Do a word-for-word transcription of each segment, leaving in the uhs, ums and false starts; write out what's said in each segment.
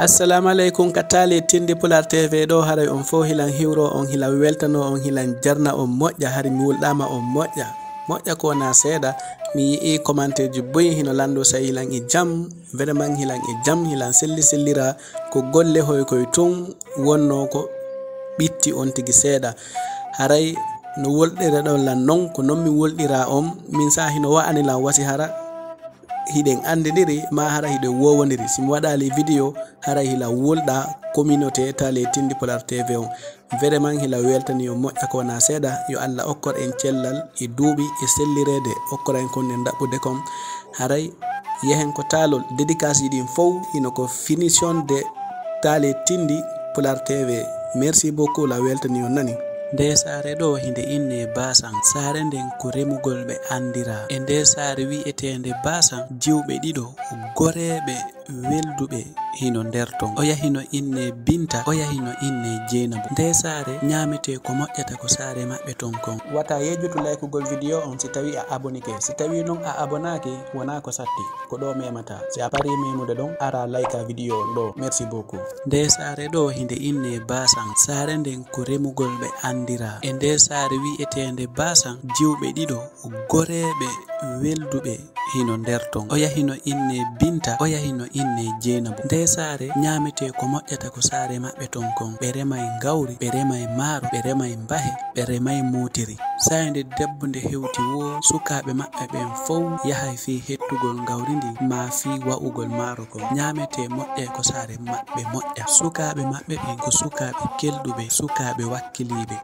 Assalamu aleykum ka taali tindi Pular T V ɗo, haray on fow hilan hiwro on, hilan weltano on, hilan jarna on moƴƴa, hari mi wulɗama on moƴƴa. Moƴƴa ko wona seeɗa, mi yi'i commentaire ji buy hino lanndo sa hilan e jam, vraiment hilan e jam, hilan selli sellira, ko golle hoy koy tun wonno ko ɓitti on tigi seeɗa. Haray no wolɗere ɗon lan non, ko non mi wolɗira on, min sa hino wa'ani lan wasi hara hiɗen anndidiri, ma hara hiɗen wowondiri. Si mi waɗali video, haray hila wulɗa communauté taali tindi Pular T V on. Vraiment hila weltani on moƴƴa ko wona seeɗa. Yo Allah okkor en cellal e duuɓi e sellireede, okkora en kon nden ɗaɓɓude kon. Haray yehen ko taalol, dédicace ɗin fow hino ko finition de taali tindi Pular T V. Merci beaucoup, la weltani on nani. Nde saare ɗo hinde inne Basan. Saare nden ko remugol ɓe andira. E nde saare wi'eteende Basan, jiwɓe ɗiɗo, goreeɓe, welduɓe hino nder ton. Oya hino inne Binta, oya hino inne Jeynabu. Nde saare ñaamete ko moƴƴata ko saare maɓɓe ton kon. Wata yejjutu laykugol video on si tawi a abonike. Si tawi non a abonaaki, wona ko satti. Ko ɗo memata. Si a pari memude ɗon, ara layka video on ɗo. Merci beaucoup. Nde saare ɗo hinde inne Basan. Saare nden ko remugol ɓe andira. E nde saare wi'eteende Basan, jiwɓe ɗiɗo, goreeɓe, welduɓe hino nder ton. Oya hino inne Binta, oya hino inne Jeynabu. Nde saare ñaamete ko moƴƴata ko saare maɓɓe ton kon. Ɓe remay ngawri, ɓe remay maaro, ɓe remay mbahe, ɓe remay mootiri. Sa'i nde debbo nde hewti woo, sukaaɓe maɓɓe ɓen fow yahay fii hettugol ngawri ndin, maa fii wa'ugol maaro kon. Ñaamete moƴƴay ko saare maɓɓe moƴƴa. Sukaaɓe maɓɓe ɓen ko sukaaɓe kelɗuɓe, sukaaɓe wakkiliiɓe.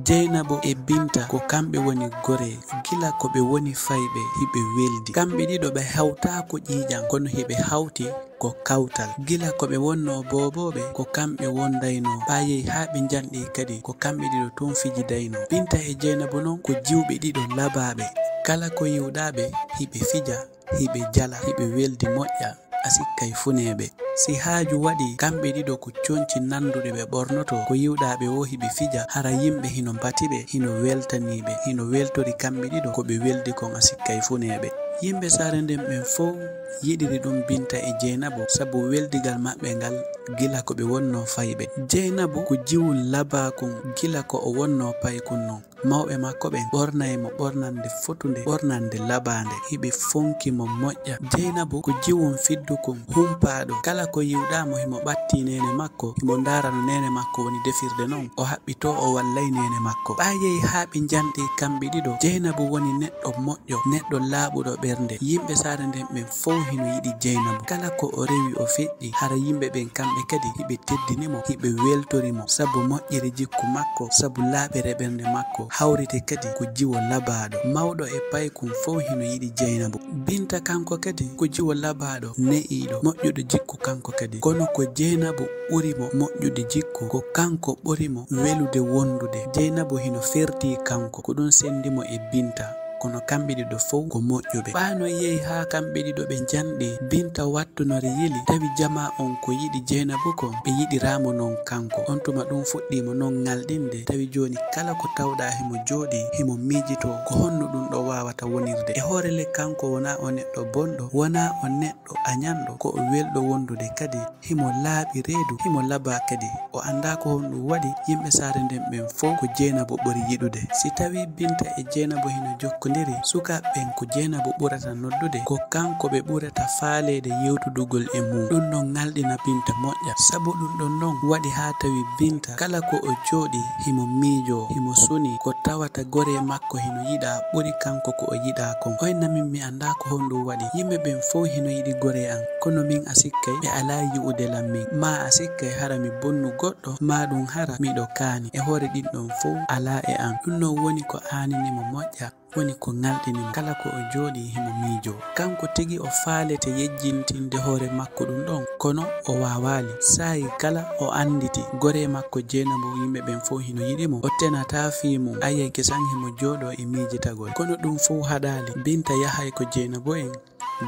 Jeynabo e Binta ko kamɓe woni goree, gila ko ɓe woni fayɓe hiɓe weldi. Kamɓe ɗiɗo ɓe hawtaako ƴiiƴan, kono hiɓe hawti ko kawtal. Gila ko ɓe wonno boobooɓe, ko kamɓe wondaynoo. Ɓaayey haa ɓe njanɗi kadi, ko kamɓe ɗiɗo tun fijidaynoo. Binta e Jeynabu non ko jiwɓe ɗiɗo labaaɓe. Kala ko yiwɗaa ɓe, hiɓe fija, hiɓe jala, hiɓe weldi moƴƴa, a sikkay funeeɓe. Si haaju waɗi, kamɓe ɗiɗo ko conci nanduɗe ɓe ɓornoto, ko yiwɗaa ɓe woo hiɓe fija, hara yimɓe hino mbati ɓe, hino weltanii ɓe, hino weltori kamɓe ɗiɗo ko ɓe weldi kon, a sikkay funeeɓe. Yimɓe saare nden ɓen fow yiɗiri ɗum Binta e Jeynabo, sabu weldigal maɓɓe ngal gila ko ɓe wonno fayɓe. Jeynabo ko jiwun labaakun gila ko o wonno paykun non. Mawɓe makko ɓen ɓornay mo ɓornande fotunde, ɓornande labaande. Hiɓe fonki mo moƴƴa. Jeynabo ko jiwun fiddukun, humpaaɗo. Kala ko yiwɗaa mo, himo ɓattii neene makko, himo ndaara no neene makko woni defirde non. O haɓɓitoo, o wallay neene makko. Ɓaayey haa ɓe njanɗi kamɓe ɗiɗo. Jeynabo woni neɗɗo moƴƴo, neɗɗo laaɓuɗo ɓernde. Yimɓe saare nden ɓen fow hino yiɗi Jeynabo. Kala ko o rewi o feƴƴi, hara yimɓe ɓen kamɓe kadi hiɓe teddini mo, hiɓe weltori mo, sabu moƴƴere jikku makko, sabu laaɓere ɓernde makko. Hawrite kadi ko jiwo labaaɗo. Mawɗo e paykun fow hino yiɗi Jeynabo. Binta kanko kadi ko jiwo labaaɗo, ne'iiɗo, moƴƴuɗo jikku kanko kadi. Kono ko Jeynabo ɓuri mo moƴƴude jikku, ko kanko ɓuri mo welude wondude. Jeynabo hino ferti kanko, ko ɗum sendi mo e Binta. Kono kamɓe ɗiɗo fow ko moƴƴuɓe. Ɓaano yehi haa kamɓe ɗiɗo ɓe njanɗi, Binta wattunori yili, tawi jamaa on ko yiɗi Jeynabo kon, ɓe yiɗiraamo non kanko. On tuma ɗum fuɗɗiimo non ŋalɗinde, tawi jooni kala ko tawɗaa himo jooɗii, himo miijitoo ko honno ɗum ɗo waawata wonirde. E hoore le kanko wonaa o neɗɗo bonɗo, wonaa o neɗɗo añanɗo, ko o welɗo wondude kadi. Himo laaɓi reedu, himo labaa kadi. O anndaa ko honɗum waɗi, yimɓe saare nden ɓen fow ko Jeynabo ɓuri yiɗude. Si tawii Binta e Jeynabo hino jokkondiri, sukaaɓe ɓen ko Jeynabo ɓurata noddude, ko kanko ɓe ɓurata faaleede yewtudugol e mum. Ɗum non ŋalɗina Binta moƴƴa. Sabu ɗum ɗon non waɗi haa tawi Binta kala ko o jooɗii himo miijoo, himo sunii ko tawata goree makko hino yiɗaa ɓuri kanko ko o yiɗaa kon. Oy na min mi anndaa ko honɗum waɗi. Yimɓe ɓen fow hino yiɗi goree an. Kono min a sikkay ɓe alaa yi'ude lan min. Maa a sikkay hara mi bonnu goɗɗo, maa ɗum hara miɗo kaani. E hoore ɗin ɗon fow alaa e an. Ɗum non woni ko aanini mo moƴƴa, woni ko ŋalɗini mo. Kala ko o jooɗii himo miijoo. Kanko tigi o faalete yejjintinde hoore makko ɗum ɗon, kono o waawaali. Saa'i kala o annditi goree makko Jeynabo yimɓe ɓen fow hino yiɗi mo, o tenataa fii mum. Ayay kesan himo jooɗoo e miijitagol. Kono ɗum fow haɗaali. Binta yahay ko Jeynabo en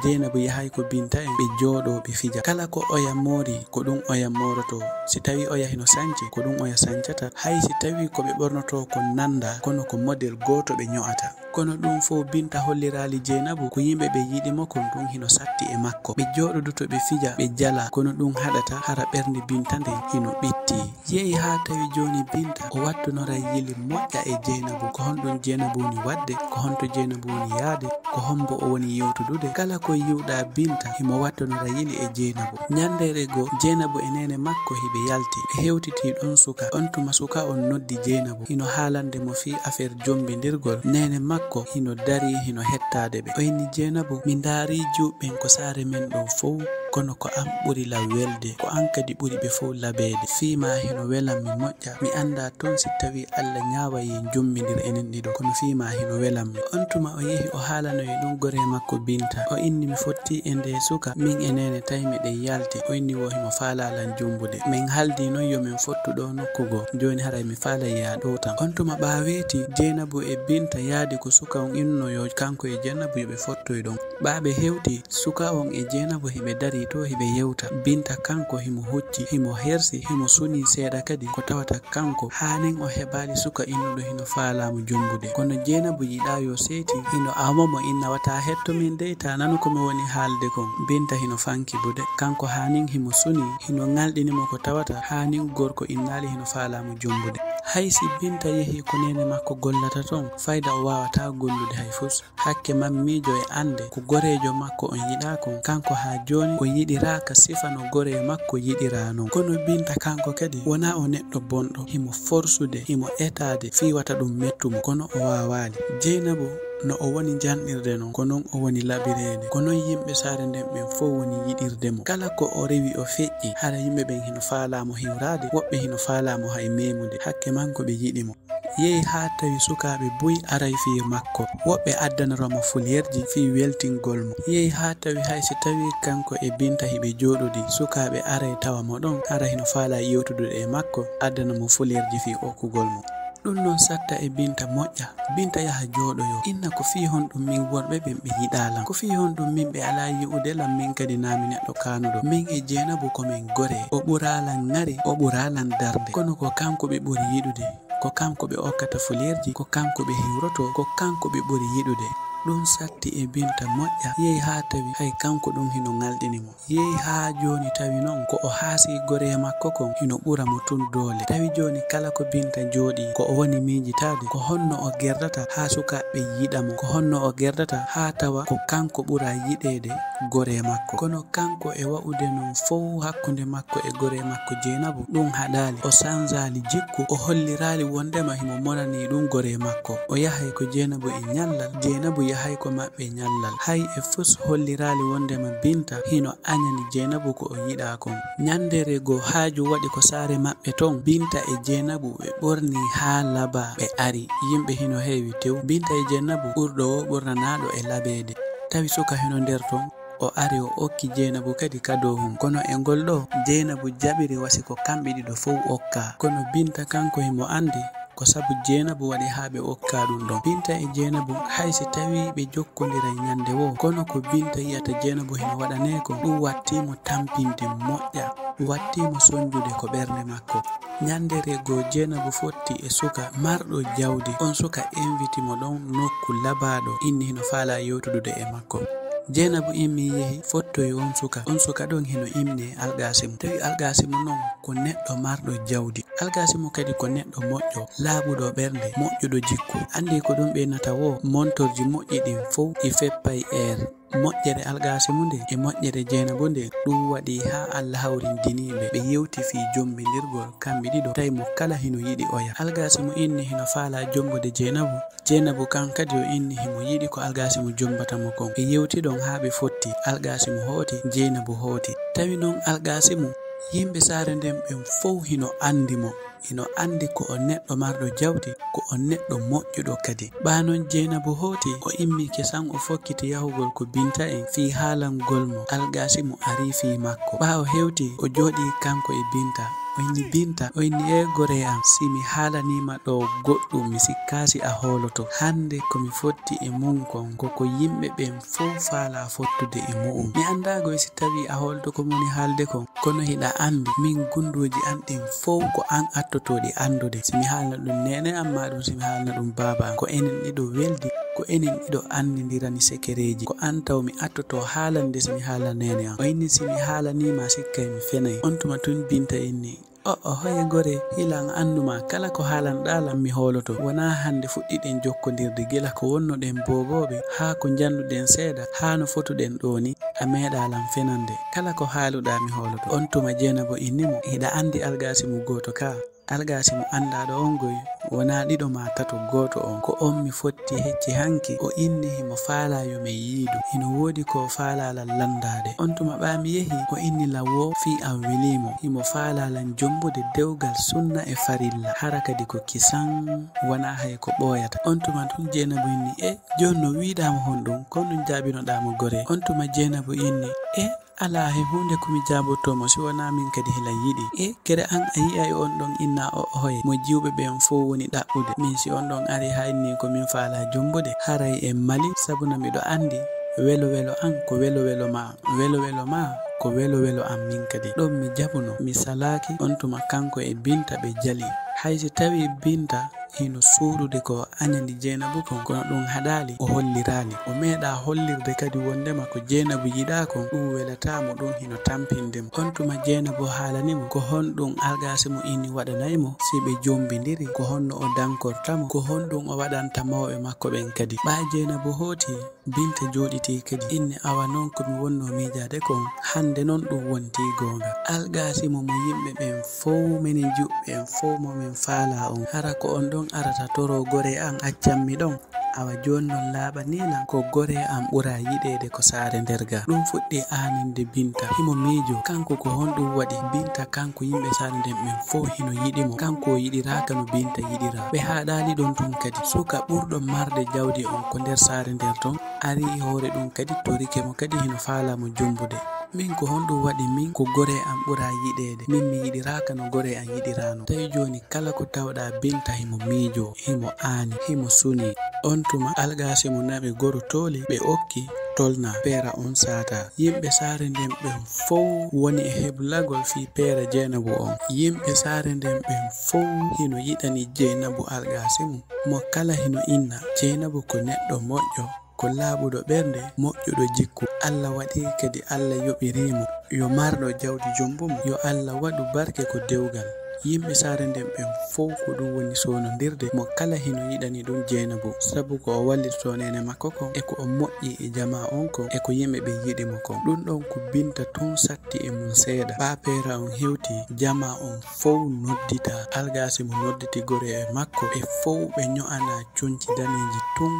Jeynabu yahay ko Binta en, ɓe jooɗoo, ɓe fija. Kala ko oya moori, ko ɗum oya mooroto. Si tawi oya hino sanci, ko ɗum oya sancata. Hay si tawi ko ɓe ɓornoto ko nanda, kono ko model gooto ɓe ño'ata. Kono ɗum fow Binta holliraali Jeynabu ko yimɓe ɓe yiɗi mo kon ɗum hino satti e makko. Ɓe jooɗodoto ɓe fija, ɓe jala, kono ɗum haɗata hara ɓernde Binta nden hino ɓitti. Yehi haa tawi jooni Binta o wattunora yili moƴƴa e Jeynabu. Ko honɗum Jeynabu woni waɗde? Ko honto Jeynabu woni yaade? Ko hombo o woni yewtudude? Kala ko yi'uɗaa Binta himo wattunora yili e Jeynabu. Ñandeere goo, Jeynabu e neene makko hiɓe yalti. Ɓe hewtiti ɗon suka. On tuma suka on noddi Jeynabu. Hino haalande mo fii affaire jombindirgol. Neene makko hino darii, hino hettaade ɓe. O inni Jeynabu, mi ndaarii juuɓe ɓen ko saare men ɗoo fow, kono ko an ɓuri la welde. Ko an kadi ɓuri ɓe fow labeede. Fii maa hino welan mi moƴƴa. Mi anndaa ton si tawii Alla ñaaway en jombindir enen ɗiɗo, kono fii maa hino welan mi. On tuma o yehi o haalanoyi ɗum goree makko Binta. O inni mi fottii e ndee suka, min e neene tawi miɗen yalti. O inni woo himo faalaa lan jombude. Min haldii non yo min fottu ɗoo nokku goo. Jooni haray mi faalay yaa ɗowtan. On tuma ɓaa weeti, Jeynabu e Binta yaadi ko suka on innuno yo kanko e Jeynabu yo ɓe fottoy ɗon. Ɓaa ɓe hewti, suka on e Jeynabu hiɓe darii too hiɓe yewta. Binta kanko himo hucci, himo hersi, himo sunii seeɗa kadi ko tawata kanko haanin o heɓaali suka innuɗo hino faalaa mo jombude. Kono Jeynabu yiɗaa yo seeti, hino aama mo inna wata hetto min dey, taa nanu ko mi woni haalde kon. Binta hino fankibude. Kanko haanin himo sunii, hino ŋalɗini mo ko tawata haanin gorko innaali hino faalaa mo jombude. Hay si Binta yehi ko neene makko gollata ton, fayda o waawataa gollude hay fus. Hakke mammiijo e annde ko goreejo makko on yiɗaa kon, kanko haa jooni o yiɗiraaka sifa no goree makko yiɗiraa non. Kono Binta kanko kadi wonaa o neɗɗo bonɗo, himo forsude, himo etaade fii wata ɗum mettu mo, kono o waawaali. Jeynabu no o woni janɗirde non, ko non o woni laɓireede, ko non yimɓe saare nden ɓen fow woni yiɗirde mo. Kala ko o rewi o feƴƴi, hara yimɓe ɓen hino faalaa mo hiwraade, woɓɓe hino faalaa mo hay meemude, hakke man ko ɓe yiɗi mo. Yehi haa tawi sukaaɓe buy aray fii makko. Woɓɓe addanora mo fuleerji fii weltingol mo. Yehi haa tawi hay si tawii kanko e Binta hiɓe jooɗodii, sukaaɓe aray tawa mo ɗon, hara hino faalaa yewtudude e makko, addana mo fuleerji fii okkugol mo. Ɗum non satta e Binta moƴƴa. Binta yaha jooɗoyoo. Inna ko fii honɗum min worɓe ɓen ɓe yiɗaa lan? Ko fii honɗum min ɓe alaa yi'ude lan, min kadi naa mi neɗɗo kaanuɗo? Min e Jeynabu ko min goree. O ɓuraa lan ŋari, o ɓuraa lan darnde. Kono ko kanko ɓe ɓuri yiɗude. Ko kanko ɓe okkata fuleerji, ko kanko ɓe hiwrotoo, ko kanko ɓe ɓuri yiɗude. Ɗum satti e Binta moƴƴa, yehi haa tawi hay kanko ɗum hino ŋalɗini mo. Yehi haa jooni tawi non ko o haasii goree makko kon hino ɓura mo tun doole. Tawi jooni kala ko Binta jooɗii ko o woni miijitaade, ko honno o gerdata haa sukaaɓe yiɗa mo, ko honno o gerdata haa tawa ko kanko ɓuraa yiɗeede goree makko. Kono kanko e wa'ude non fow hakkunde makko e goree makko Jeynabu, ɗum haɗaali. O sanzaali jikku, o holliraali wondema himo monanii ɗum goree makko. O yahay ko Jeynabu e ñallal, Jeynabu yahay ko maɓɓe ñallal. Hay e fus holliraali wondema Binta hino añani Jeynabu ko o yiɗaa kon. Ñandeere goo haaju waɗi ko saare maɓɓe ton, Binta e Jeynabu ɓe ɓornii haa labaa ɓe ari. Yimɓe hino heewi tew. Binta e Jeynabu ɓurɗo woo ɓornanaaɗo e labeede. Tawi suka hino nder ton. O ari o okki Jeynabu kadi kadoo hun. Kono e ngol ɗoo, Jeynabu jaɓiri wasi ko kamɓe ɗiɗo fow okkaa. Kono Binta kanko himo anndi ko sabu Jeynabu waɗi haa ɓe okkaa ɗum ɗon. Binta e Jeynabu hay si tawii ɓe jokkondiray ñande woo, kono ko Binta yi'ata Jeynabu hino waɗanee kon, ɗum wattii mo tampinde moƴƴa, wattii mo sonjude ko ɓernde makko. Ñandeere goo Jeynabu fotti e suka marɗo jawdi. On suka inviti mo ɗon nokku labaaɗo, inni hino faalaa yewtudude e makko. Jeynabu immi yehi fottoyi on suka. On suka ɗon hino innee Algasimu. Tawi Algasimu non ko neɗɗo marɗo jawdi. Algasimu kadi ko neɗɗo moƴƴo, laaɓuɗo ɓernde, moƴƴuɗo jikku. Anndi ko ɗum ɓeynata woo, montorji moƴƴi ɗin fow ɗi feppay heure. Moƴƴere Algasimu nden e moƴƴere Jeynabu nden, ɗum waɗi haa Allah hawrindini ɓe. Ɓe yewti fii jombindirgol kamɓe ɗiɗo, tawi mo kala hino yiɗi oya. Algasimu inni hino faalaa jombude Jeynabu. Jeynabu kan kadi o inni himo yiɗi ko Algasimu jombata mo kon. Ɓe yewti ɗon haa ɓe fotti. Algasimu hooti, Jeynabu hooti. Tawi non Algasimu, yimɓe saare nden ɓen fow hino anndi mo. Hino anndi ko o neɗɗo marɗo jawdi, ko o neɗɗo moƴƴuɗo kadi. Ɓaa non Jeynabu hooti, o immi kesan o fokkiti yahugol ko Binta en fii haalangol mo Algasimu arii fii makko. Ɓaa o hewti, o jooɗii kanko e Binta. O inni, "Binta," o inni, "e gore am, si mi haalaniima ɗo goɗɗum, mi sikkaasi a hooloto. Hannde ko mi fotti e mum kon, ko ko yimɓe ɓen fow faalaa fottude e mu'um. Mi anndaa goy si tawii a hooloto ko mi woni haalde kon, kono hiɗa anndi min gunndooji an ɗin fow ko an attotoo ɗi anndude. Si mi haalna ɗum neene am, maa ɗum si mi haalna ɗum baaba am, ko enen ɗiɗo weldi, ko enen ɗiɗo anndindirani sekereeji. Ko an taw mi attotoo haalande si mi haalna neene am." O inni, "Si mi haalaniima, sikkay mi fenay." On tuma tun Binta inni, "O'o, hoye gore, hilan anndu maa, kala ko haalanɗaa lan mi hooloto. Wonaa hannde fuɗɗiɗen jokkondirde, gila ko wonnoɗen boobooɓe, haa ko njannduɗen seeɗa, haa no fotuɗen ɗoo ni, a meeɗaa lan fenande. Kala ko haaluɗaa mi hooloto." On tuma Jeenabu inni mo, "Hiɗa anndi Algaasimu gooto kaa? Algaasimu anndaaɗo on goy, wonaa ɗiɗo maa tato, gooto on. Ko on mi fotti hecci hanki, o inni himo faalaa yo men yiidu. Hino woodi ko o faalaa lan lanndaade. On tuma ɓaa mi yehi, o inni lan wo fii an welii mo. Himo faalaa lan jombude dewgal sunna e farilla. Hara kadi ko kisan, wonaa hay ko ɓooyata." On tuma tun Jeenabu inni, "E, jooni no wiiɗaa mo honɗum? Ko honɗum jaabinoɗaa mo gore?" On tuma Jeenabu inni, "E, alaa he huunde ko mi jaabottoo mo, si wonaa min kadi hilan yiɗi. E, kere an a yi'ay on ɗon inna o hoye mo jiwɓe ɓen fow woni ɗaɓɓude? Min si on ɗon ari haa inni ko min faalaa jombude, haray en mali, sabuna miɗo anndi welo welo an ko welo welo maa, welo welo maa ko welo welo an min kadi." Ɗon mi jaɓuno, mi salaaki, on tuma kanko e Binta ɓe jali. Hay si tawii Binta hino suuɗude ko o añani Jeenabu kon, kono ɗum haɗaali, o holliraali. O meeɗaa hollirde kadi wonndema ko Jeenabu yiɗaa kon, ɗum welataa mo, ɗum hino tampinde mo. On tuma Jeenabu haalani mo ko honɗum Algaasimu inni waɗanay mo si ɓe jombindiri, ko honno o dankorta mo, ko honɗum o waɗanta mawɓe makko ɓen kadi. Ɓaa Jeenabu hooti, Binta jooɗitii kadi, inni, "Awa non ko mi wonnoo miijaade kon, hannde non ɗum wontii goonga." Algaasimu mo yimɓe ɓen fow, menen jiwɓe ɓen fow mo min faalaa on, hara ko on ɗon arata toroo gore an, accan mi ɗon? Awa jooni non laaɓanii lan ko gore an ɓuraa yiɗeede ko saare nder ga. Ɗum fuɗɗi aaninde Binta. Himo miijoo, kanko ko honɗum waɗi Binta, kanko yimɓe saare nden ɓen fow hino yiɗi mo, kanko o yiɗiraaka no Binta yiɗiraa. Ɓe haaɗaali ɗon tun kadi. Suka ɓurɗo marde jawdi on ko nder saare nder ton, ari e hoore ɗum kadi torike mo kadi hino faalaa mo jombude. Min ko honɗum waɗi min ko gore an ɓuraa yiɗeede? Min mi yiɗiraaka no gore an yiɗiraano. Tawi jooni kala ko tawɗaa Binta himo miijoo, himo aani, himo sunii. On tuma Algaasimu naɓi goro tooli ɓe okki tolnaa peera on saataa. Yimɓe saare nden ɓen fow woni e heblagol fii peera Jeenabu on. Yimɓe saare nden ɓen fow hino yiɗani Jeenabu Algaasimu. Mo kala hino inna, Jeenabu ko neɗɗo moƴƴo, ko laaɓuɗo ɓernde, moƴƴuɗo jikku. Alla waɗi kadi Alla yoɓirii mo. Yo marɗo jawdi jombu mo. Yo Alla waɗu barke ko dewgal. Yimɓe saare nden ɓen fow ko ɗum woni soonondirde. Mo kala hino yiɗani ɗum Jeenabu, sabu ko o wallitotoo neene makko kon, e ko o moƴƴi e jamaa on kon, e ko yimɓe ɓen yiɗi mo kon. Ɗum ɗon ko Binta tun satti e mum seeɗa. Ɓaa peera on hewti, jamaa on fow nodditaa. Algaasimu nodditi gore e makko, ɓe fow ɓe ño'anaa conci daneeji tun,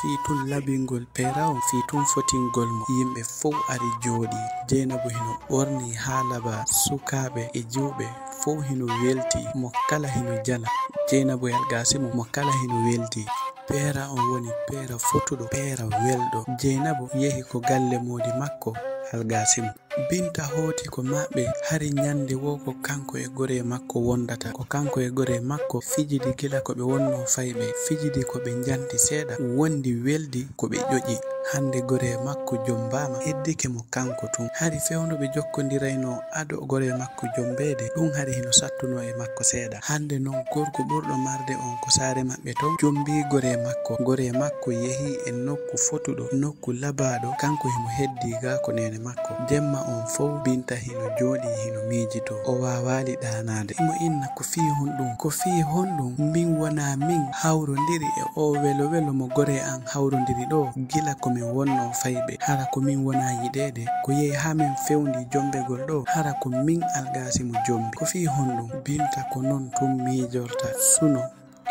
fii tun labingol peera on, fii tun fotingol mo. Yimɓe fow ari jooɗii. Jeenabu hino ɓornii haa labaa, sukaaɓe e jiwɓe fow hino weltii, mo kala hino jala. Jeenabu e Algaasimu, mo kala hino weltii. Peera on woni peera fotuɗo, peera welɗo. Jeenabu yehi ko galle moodi makko, Algaasimu. Binta hooti ko maɓɓe, hari ñande woo ko kanko e goree makko wondata. Ko kanko e goree makko fijidi gila ko ɓe wonnoo fayɓe, fijidi ko ɓe njanti seeɗa, wondi weldi ko ɓe ƴoƴi. Hande goree makko jombaama, heddike mo kanko tun. Hari fewndo ɓe jokkondiraynoo ado goree makko jombeede, ɗum hari hino sattunoo e makko seeɗa. Hande non gorko ɓurɗo marde on ko saare maɓɓe ton, jombii goree makko. Goree makko yehi e nokku fotuɗo, nokku labaaɗo, kanko himo heddii gaa ko neene makko. Jemma on fow Binta hino jooɗii, hino miijitoo. O waawaali ɗaanaade. Himo inna, "Ko fii honɗum? Ko fii honɗum min wonaa min hawrondiri e oo welo welo mo goree an hawrondiri ɗoo, gila ko min wonnoo fayɓe? Hara ko min wonaa yiɗeede? Ko yehi haa min fewndii jombegol ɗoo? Hara ko min Algaasimu jombi? Ko fii honɗum?" Binta ko non tun miijorta, suno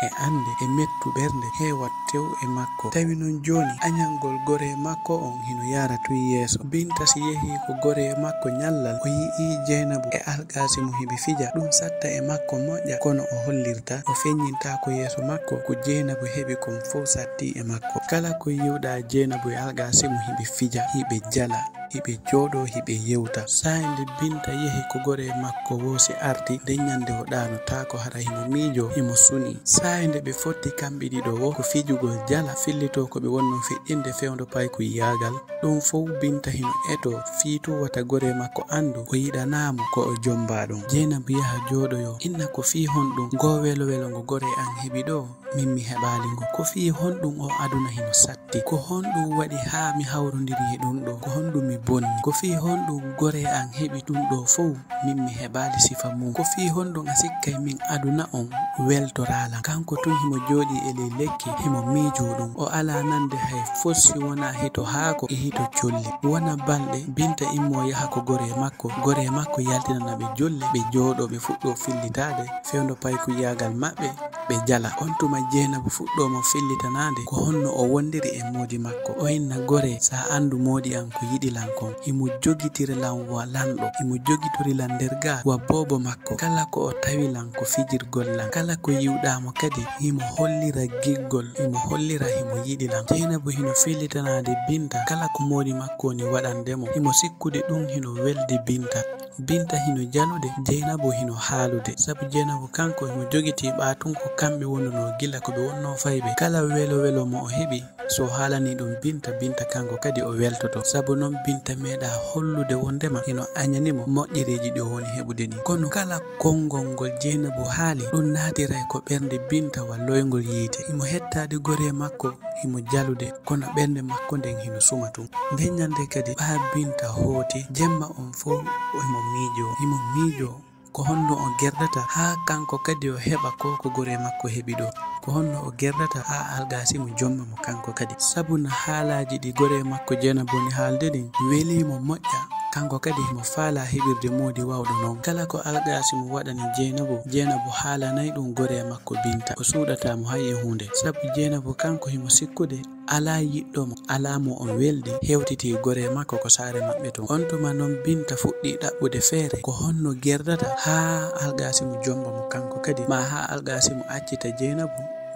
e annde e mettu ɓernde heewa tew e makko. Tawi non jooni añangol goree makko on hino yaara tun yeeso. Binta si yehii ko goree makko ñallal, o yi'ii Jeenabu e Algaasimu hiɓe fija, ɗum satta e makko moƴƴa, kono o hollirtaa, o feññintaako yeeso makko ko Jeenabu heɓi kon fow sattii e makko. Kala ko yi'uɗaa Jeenabu e Algaasimu hiɓe fija, hiɓe jala. hiɓe jooɗo hiɓe yewta. Saa'i nde Binta yehi ko goree makko woo si arti, nden ɲande o ɗaanotaako, hara himo miijoo, himo sunii. Saa'i nde ɓe fotti kamɓe ɗiɗo woo, ko fijugol jala fillitoo ko ɓe wonnoo feƴƴinde fewndo paykuyyaagal. Ɗun fow Binta hino etoo, fii tun wata goree makko anndu o yiɗanaa mo ko o jommbaa ɗun. Jeynabu yaha jooɗoyoo. Inna, ko fii honɗun ngoo welo-welo ngo goree an heɓi ɗoo, min mi heɓaali ngo? Ko fii honɗun oo aduna hino satti? Ko honɗun waɗi haa mi hawrondiri e ɗun ɗoo? Ko honɗun mi bonni? Ko fii honɗun goree an heɓi ɗun ɗoo fow, min mi heɓaali sifa mun? Ko fii honɗun a sikkay min aduna on weltoraa lan? Kanko tun himo jooɗii e ley lekki, himo miijoo ɗun. O alaa nande hay fus si wonaa hito haako e hito colli. Wona balɗe, Binta immoo yaha ko goree makko. Goree makko yaltinana ɓe jolle, ɓe jooɗoo, ɓe fuɗɗoo fillitaade fewndo paykuyyaagal maɓɓe, ɓe jala. On tuma Jeynabu fuɗɗoo mo fillitanaade ko honno o wondiri e moodi makko. O inna, goree, si a anndu moodi an ko yiɗi lan kon. Himo jogitiri lan wa lanɗo, himo jogitori lan nder gaa wa boobo makko. Kala ko o tawi lan ko fijirgol lan. Kala ko yi'uɗaa mo kadi, himo hollira giggol, himo hollira himo yiɗi lan. Jeynabu hino fillitanaade Binta kala ko moodi makko woni waɗande mo. Himo sikkude ɗun hino weldi Binta. Binta hino jalude, Jeynabu hino haalude. Sabu Jeynabu kanko himo jogitii ɓaatunko kamɓe wonunoo gila ko ɓe wonnoo fayɓe. Kala welo-welo mo o heɓi, si o haalanii ɗun Binta, Binta kanko kadi o weltoto. Sabu non Binta meeɗaa hollude wondema hino aɲani mo moƴƴereeji ɗi o woni heɓude ɗin. Kono kala konngol ngol Jeynabu haali, ɗun naatiray ko ɓernde Binta wa loyngol yiite. Himo hettaade goree makko, himo jalude, kono ɓernde makko nden hino suma tun. Nden ɲande kadi, ɓaa Binta hooti, jemma on fow himo miijoo, himo miijoo ko honno o gerdata haa kanko kadi o heɓa ko ko goree makko heɓi ɗoo. Ko honno o gerdata haa Algaasimu jomma mo kanko kadi. Sabu na haalaaji ɗi goree makko Jeynabu woni haalde ɗin welii mo moƴƴa, kanko kadi himo faalaa heɓirde moodi wawɗo non. Kala ko Algaasimu waɗani Jeynabu, Jeynabu haalanay ɗun goree makko Binta. O suuɗataa mo hay e huunde. Sabu Jeynabu kanko himo sikkude alaa yiɗɗo mo, alaa mo o weldi, hewtitii goree makko ko saare maɓɓe tun. On tuma non Binta fuɗɗii ɗaɓɓude feere, ko honno gerdata haa Algaasimu jomba mo kanko kadi, maa haa Algaasimu accita Jeynabu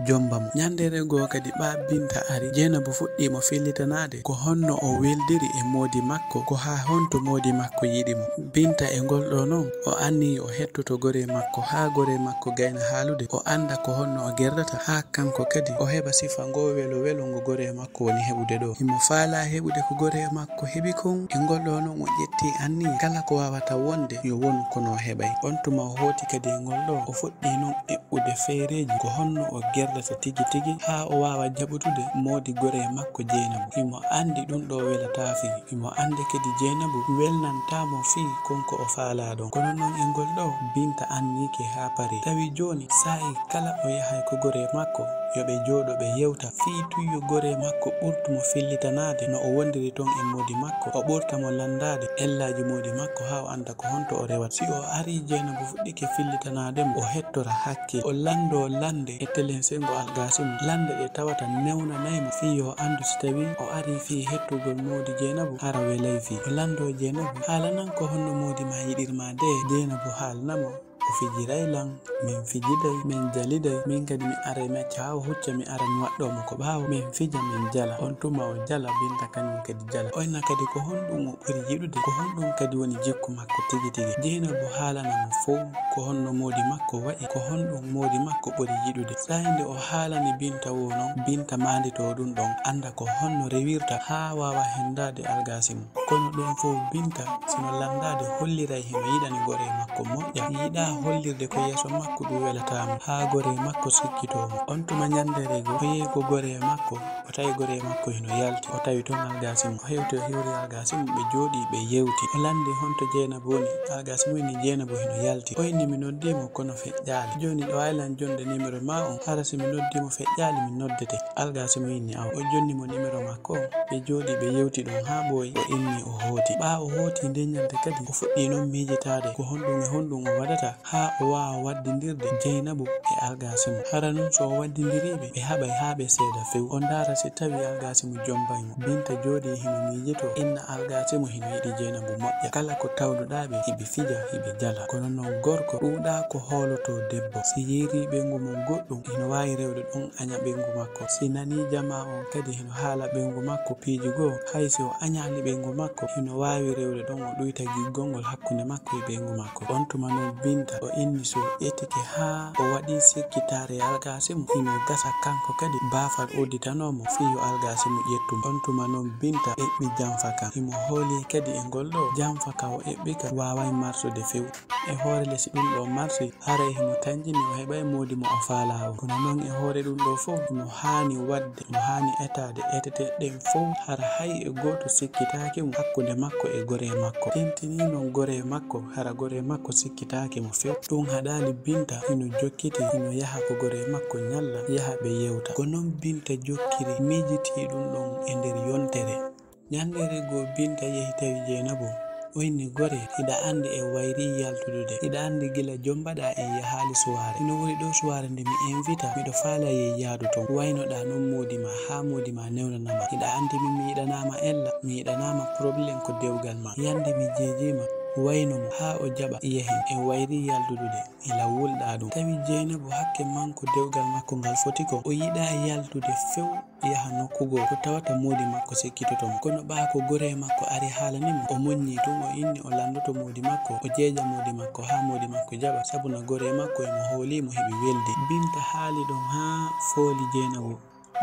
jomba mo. Ɲandeere goo kadi, ɓaa Binta ari, Jeynabu fuɗɗii mo fillitanaade ko honno o weldiri e moodi makko, ko haa honto moodi makko yiɗi mo. Binta e ngol ɗoo non, o anniyii o hettoto goree makko, haa goree makko gayna haalude, o annda ko honno o gerdata, haa kanko kadi o heɓa sifa ngoo welo-welo ngo goree makko woni heɓude ɗoo. Himo faalaa heɓude ko goree makko heɓi kon. E ngol ɗoo non o ƴetti anniya kala ko waawata wonde yo wonu ko no o heɓay. On tuma o hooti kadi e ngol ɗoo, o fuɗɗii non eɓɓude feereeji ko honno o gerdata tigi tigi haa o waawa jaɓutude moodi goree makko Jeynabu. Himo anndi ɗun ɗoo welataa fii. Himo annda kadi Jeynabu welnantaa mo fii kon ko o faalaa ɗon. Kono non e ngol ɗoo, Binta anniike haa parii. Tawi jooni, saa'i kala o yahay ko goree makko, yo ɓe jooɗo ɓe yewta. Fii tun yo goree makko ɓurtu mo fillitanaade no o wondiri ton e moodi makko, o ɓurta mo lanndaade ellaaji moodi makko haa o annda ko honto o rewata. Si o arii Jeynabu fuɗɗike fillitanaade mo, o hettora hakkil, o lanndoo lannde e telense ngo Algaasimu, lannde ɗe tawata newnanay mo fii yo anndu si tawii o arii fii hettugol moodi Jeynabu hara welay fii. O lanndoo Jeynabu, haalanan ko honno moodi maa yiɗirmaa de. Jeynabu haalana mo, o fijiray lan, min fijiday, min jaliday, min kadi mi aray mi acca haa o hucca mi ara mi waɗɗoo mo ko ɓaawo, min fija min jala. On tuma o jala, Binta kaɲun kadi jala. O inna kadi ko honɗun o ɓuri yiɗude, ko honɗun kadi woni jikku makko tigi tigi. Jeynabu haalana mo fow ko honno moodi makko wa'i, ko honɗun moodi makko ɓuri yiɗude. Saa'i nde o haalani Binta woo non, Binta maanditoo ɗun ɗon, annda ko honno rewirta haa waawa henndaade Algaasimu. Kono ɗun fow Binta, sino lanndaade, holliray himo yiɗani goree makko moƴƴa, yiɗaa hollirde ko yeeso makko ɗun welataa mo, haa goree makko sikkitoo mo. On tuma ɲandeere goo, o yehi ko goree makko, o tawi goree makko hino yalti, o tawi ton Algaasimu. O hewti o hiwri Algaasimu, ɓe jooɗii ɓe yewti. O lanndii honto Jeynabu woni, Algaasimu inni Jeynabu hino yalti. O inni mi noddii mo kono feƴƴaali. Jooni ɗo waawi lan jonnde nimero maa on, hara si mi noddii mo feƴƴaali mi noddete. Algaasimu inni awa. O jonni mo nimero makko on. Ɓe jooɗii ɓe yewti ɗon haa ɓooyi, o inni o hooti. Ɓaa o hooti nden ɲande kadi, o fuɗɗii non miijitaade ko honɗun e honɗun o waɗata haa o waawa waddindirde Jeynabu e Algasimu. Hara noon so o waddindirii ɓe, ɓe haɓay haa ɓe seeda few. O ndaara si tawii Algasimu jommbay mo. Binta jooɗii hino miijitoo inna Algasimu hino yiɗi Jeynabu moƴƴa. Kala ko tawduɗaa ɓe, hiɓe fija, hiɓe jala. Kono noon gorko ɗuuɗaa ko hoolotoo debbo. Si yeeyrii ɓeyngu mum goɗɗum, hino waawi rewde ɗon aña ɓeyngu makko. Si nanii jamaa on kadi hino haala ɓeyngu makko piiji goo, hay si o añaali ɓeyngu makko, hino waawi rewde ɗon o ɗuyta giggol ngol hakkunde makko e ɓeyngu makko. On tuma noon Binta o inni si o ƴettike haa o waɗii sikkitaare e Algasimu, hino gasa kanko kadi baafal udditanoo mo fii yo Algasimu ƴettu mo. On tuma noon Binta eɓɓi janfa kan. Himo hoolii kadi e ngol ɗoo janfa ka o eɓɓi ka waaway marsude few. E hoore ley si ɗum ɗoo marsi, haray himo tanjini o heɓay moodi mo o faalaa on. Kono noon e hoore ɗum ɗoo fow, himo haani waɗde, himo haani etaade etete ɗen fow, hara hay e gooto sikkitaaki mo hakkunde makko e goree makko. Tentinii noon goree makko, hara goree makko sikkitaaki mo few. Ɗum haɗaali Binta, hino jokkiti, hino yaha ko goree makko ñalla, yaha ɓe yewta. Ko noon Binta jokkiri miijitii ɗum ɗon e nder yontere. Ñanndeere goo Binta yehi tawi Jeynabu. O inni, "Goree, hiɗa anndi en wayrii yaltudude. Hiɗa anndi gila jommbaɗaa en yahaali suwaare. Hino woni ɗoo suwaare nde mi invita, miɗo faalaa yey yaadu ton. Waynoɗaa noon moodi maa, haa moodi maa newnana ma. Hiɗa anndi min mi yiɗanaa ma ella, mi yiɗanaa ma problème ko dewgal maa. Yande mi jeejii ma, wayno mo haa o jaɓa yahen, en wayrii yaltudude." Ila wulɗaa ɗum. Tawi Jeynabu hakke manko dewgal makko ngal foti ko o yiɗaa yaltude few yaha nokku goo ko tawata moodi makko sikkitoto mo. Kono ɓaa ko goree makko ari haalani mo, o muññii tun, o inni o lanndoto moodi makko, o jeeja moodi makko haa moodi makko jaɓa, sabuna goree makko e mo hoolii mo hiɓe weldi. Binta haali ɗon haa fooli Jeynabu.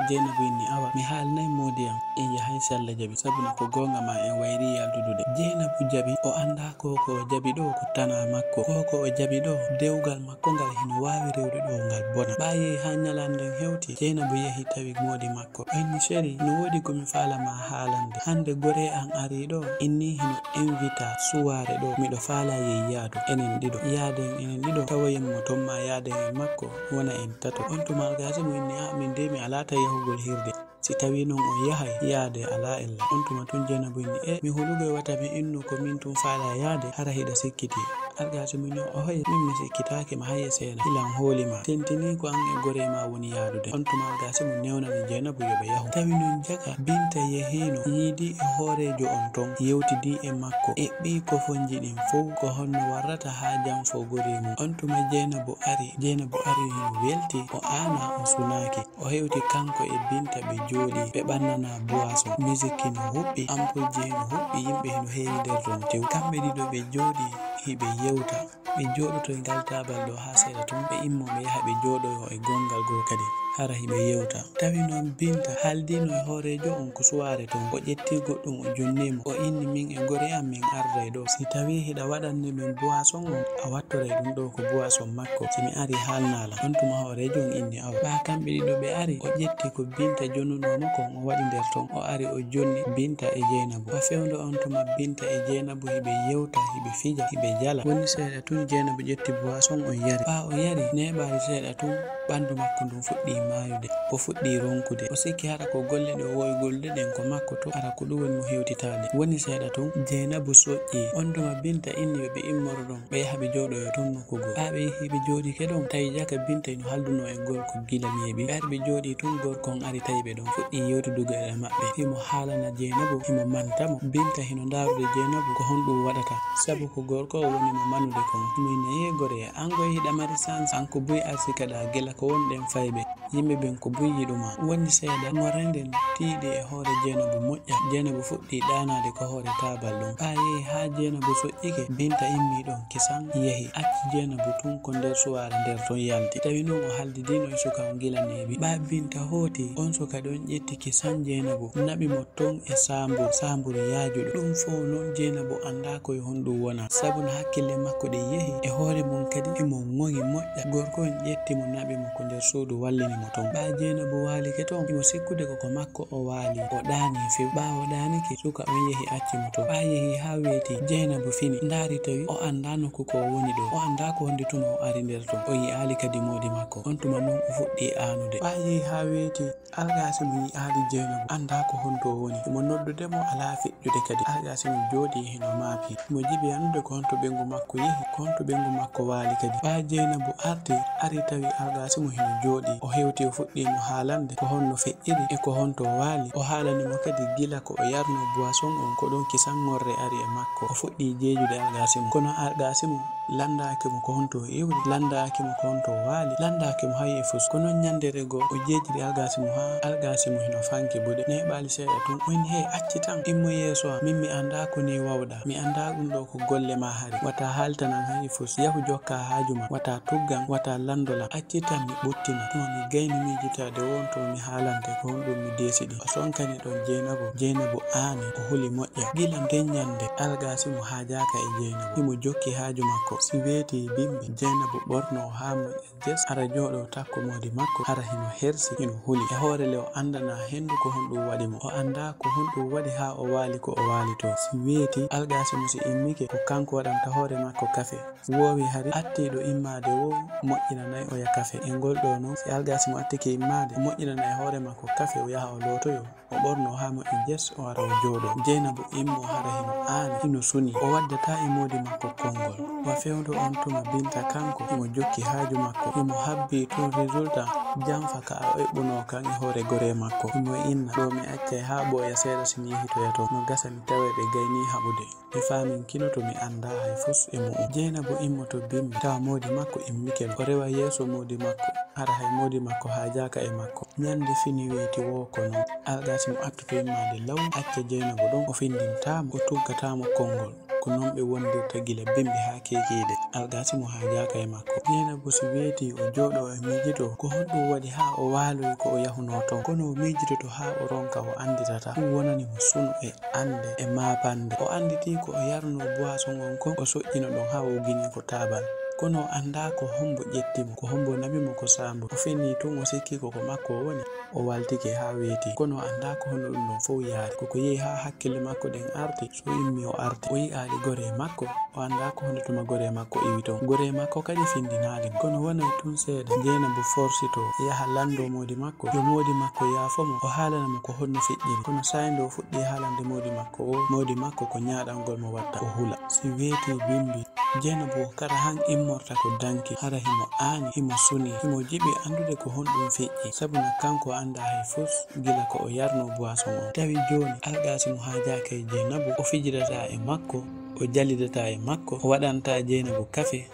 Jeynabu inni, "Awa, mi haalinay moodi am, en yahay si Alla jaɓi, sabuna ko goonga maa en wayrii yaltudude." Jeynabu jaɓi, o anndaa ko ko o jaɓi ɗoo ko tanaa makko. Ko ko o jaɓi ɗoo, dewgal makko ngal hino waawi rewde ɗoo ngal bona. Ɓaa yehi haa ñalaande nden hewti, Jeynabu yehi tawi moodi makko. O inni, "Chéri, no woodi ko mi faala maa haalande. Hannde goree an arii ɗoo, inni hino invita suwaare ɗoo. Miɗo faalaa yey yaadu, enen ɗiɗo. Yaaden enen ɗiɗo, tawoyen mo ton maa yaaden e makko, wona en tato." On tuma Algasimu inni, "A, min dee mi alaa ta yahugol hirde. Si tawii non on yahay, yaade alaa ella." On tuma tun Jeynabu inni, "E, mi hulugo e wata mi innu ko min tun faalaa yaade, hara hiɗa sikkiti." Algasimu inni, "Ohoy, min mi sikkitaaki ma hay e seeɗa. Ilan hooli ma. Tentinii ko an e goree maa woni yaadude." On tuma Algasimu newnani Jeynabu yo ɓe yahu. Tawi non jaka Binta yehiino yiidi e hooreejo on ton, yewtidii e makko, eɓɓii kofonji ɗin fow ko honno warrata haa janfoo goree mum. On tuma Jeynabu ari, Jeynabu ari hino welti, o aanaa, o sunaaki. O hewti kanko e Binta ɓe jooɗii, ɓe ɓannanaa boisson. Musique hino huɓɓi, ampoulleji hino huɓɓi, yimɓe hino heewi nder ton tew. Kamɓe ɗiɗo ɓe jooɗii, hiɓe yewta. Ɓe jooɗoto e ngal taabal ɗoo haa seeɗa tun, ɓe immoo ɓe yaha ɓe jooɗoyoo e gongal goo kadi, hara hiɓe yewta. Tawi non Binta haaldiino e hooreejo on ko suwaare ton, o ƴetti goɗɗum o jonni mo, o inni, "Min e goree am min arday ɗoo. Si tawii hiɗa waɗanni min boisson on, a wattoray ɗum ɗoo ko boisson makko. Si mi arii haalnaa lan." On tuma hooreejo on inni, "Awa." Ɓaa kamɓe ɗiɗo ɓe ari, o ƴetti ko Binta jonnunoo mo kon, o waɗi nder ton, o ari o jonni Binta e Jeynabu. Haa fewndo on tuma Binta e Jeynabu hiɓe yewta, hiɓe fija, hiɓe jala. Woni seeɗa tun Jeynabu ƴetti boisson on yari. Ɓaa o yari, neeɓaali seeɗa tun, ɓandu makko ndun fuɗɗii maayude. O fuɗɗii ronkude. O sikki hara ko golle ɗe o wowi gollude ɗen ko makko to, hara ko ɗum woni mo hewtitaade. Woni seeɗa tun, Jeynabu soƴƴii. On tuma Binta inni yo ɓe immoro ɗon, ɓe yaha ɓe jooɗoyoo tun nokku goo. Ɓaa ɓe yehi ɓe jooɗike ɗon, tawi jaka Binta hino haldunoo e gorko gila neeɓi. Ɓe ari ɓe jooɗii tun, gorko on ari tawi ɓe ɗon, fuɗɗii yewtidugol e maɓɓe. Himo haalana Jeynabu, himo manta mo. Binta hino ndaarude Jeynabu ko honɗum waɗata, sabu ko gorko o woni mo manude kon. Himo inni, "Ee goree, an goy hiɗa mari sans, an ko buy arsikaɗaa gila ko wonɗen fayɓe. Yimɓe ɓen ko buy yiɗumaa." Woni seeɗa, ŋorey nden tiiɗi e hoore Jeynabu moƴƴa. Jeynabu fuɗɗii ɗaanaade ko hoore taabal ɗon. Ɓaa yehi haa Jeynabu soƴƴike, Binta immii ɗon kisan, yehi, acci Jeynabu tun ko nder suwaare nder ton yalti. Tawi non o haldidiino e suka on gila neeɓi. Ɓaa Binta hooti, on suka ɗon ƴetti kisan Jeynabu, naɓi mo ton e saambur, saambur yaajuɗo. Ɗum fow non Jeynabu anndaa ko e honɗum wona, sabu no hakkille makko ɗen yehi, e hoore mum kadi himo ŋoŋi moƴƴa. Gorko on ƴetti mo, naɓi mo ko nder suudu, wallini mo. ton. Ɓaa Jeynabu waalike ton, himo sikkude ko ko makko o waali. O ɗaanii few. Ɓaa o ɗaanike, suka on yehi acci mo ton. Ɓaa yehi haa weeti, Jeynabu fini. Ndaari tawi o anndaa nokku ko o woni ɗoo. O anndaa ko honde tuma o ari nder ton. O yi'aali kadi moodi makko. On tuma non o fuɗɗii aanude. Ɓaa yehi haa weeti, Algaasimu yi'aali Jeynabu, anndaa ko honto o woni. Himo noddude mo, alaa feƴƴude kadi. Algaasimu jooɗii hino maapi. Himo jiɓi anndude ko honto ɓeyngu makko yehi, ko honto ɓeyngu makko waali kadi. Ɓaa Jeynabu arti, ari tawi Algaasimu hino jooɗii. O hewti, o fuɗɗii mo haalande ko honno feƴƴiri e ko honto o waali. O haalani mo kadi gila ko o yarnoo boisson on, ko ɗon kisanŋorre ari e makko. O fuɗɗii jeejude Algaasimu. Kono Algaasimu Lanndaaki mo ko honto o iwri, lanndaaki mo ko honto o waali, lanndaaki mo hay e fus. Ko non ɲanndere goo, o jeejiri Algaasimu haa Algaasimu hino fanki buɗe. Neeɓaali seeɗa tun, o inni, "Hey, acci tan, immo yeeso am. Min mi anndaa ko nii waawɗaa. Mi anndaa ɗun ɗoo ko golle maa hari. Wata haaltanan hay e fus. Yahu jokkaa haaju maa. Wata tuggan, wata lanndolan. Acci tan mi ɓuttina. Tuma mi gayni miijitaade woo, tuma mi haalante ko honɗun mi deesidi." O sonkani ɗon Jeynabu. Jeynabu aani, o huli moƴƴa. Gila nden ɲannde, Algaasimu haajaaka e Jeynabu. Himo jokki haaju makko. Si weetii bimbi, Jeynabu ɓornoo haa moƴƴa jes, hara jooɗoo takko moodi makko, hara hino hersi, hino huli. E hoore le o anndanaa henndu ko honɗun waɗi mo. O anndaa ko honɗun waɗi haa o waali ko o waali ton. Si weetii, Algaasimu si immike, ko kanko waɗanta hoore makko kafe. Woowi hari attiiɗo immaade woo moƴƴinanay oya kafe. E ngol ɗoo non, si Algaasimu attike immaade, o moƴƴinanay hoore makko kafe, o yaha o lootoyoo. O ɓornoo haa moƴƴi jes, o ara o jooɗoo. Jeynabu immoo hara hino aani, hino suni. O waddataa e moodi makko konngol. Wa fewndo on tuma Binta kanko, himo jokki haaju makko. Himo habbii tun résultat janfa ka o eɓɓunoo kan e hoore goree makko. Himo inna, "Ɗoo mi accay haa ɓooya seeɗa si mi yehitoya ton. No gasa mi tawa ɓe gaynii haɓude." Mi faaminkino to mi anndaa hay fus e mu'un. Jeynabu immoto bimbi, tawa moodi makko immike no. O rewa yeeso moodi makko, hara hay moodi makko haajaaka e makko. Ɲannde fini weeti woo ko non. Algaasimu attoto immaade law, acca Jeynabu ɗon, o findintaa mo, o tuggataa mo konngol. Ko non ɓe wondirta gila bimbi haa keekiiɗe. Algaasimu haajaaka e makko. Jeynabu si weetii, o jooɗoo e miijitoo ko honɗun waɗi haa o waaloyi ko o yahunoo ton. Kono o miijitoto haa o ronka, o annditataa. Ɗun wonani mo sunu e annde e maapannde. O annditii ko o yarnoo boisson on kon, o soƴƴino ɗon haa o ginii ko taabal. Kono o anndaa ko hombo ƴetti mo, ko hombo naɓi mo ko saambu. O fenii tun, o sikki ko ko makko o woni. O waltike haa weeti. Kono o anndaa ko honno ɗun ɗon fow yaari. Ko ko yehi haa hakkille makko ɗen arti, so immi o arti. O yi'aali goree makko. O anndaa ko honde tuma goree makko iwi ton. Goree makko kadi findinaali mo. Kono wonay tun seeɗa, Jeynabu forsitoo yaha lanndoo moodi makko, yo moodi makko yaafo mo, o haalana mo ko honno feƴƴiri. Kono saa'i nde o fuɗɗii haalande moodi makko woo, moodi makko ko ɲaaɗangol mo watta, o hula. Si weetii bimbi, Jeynabu o kara han immorta ko danki, hara himo aani, himo suni, himo jiɓi anndude ko honɗun feƴƴi, sabu no kanko anndaa hay fus gila ko o yarnoo boisson on. Tawi jooni Algaasimu haajaaka e Jeynabu, o fijidataa e makko, o jalidataa e makko, o waɗantaa Jeynabu kafe,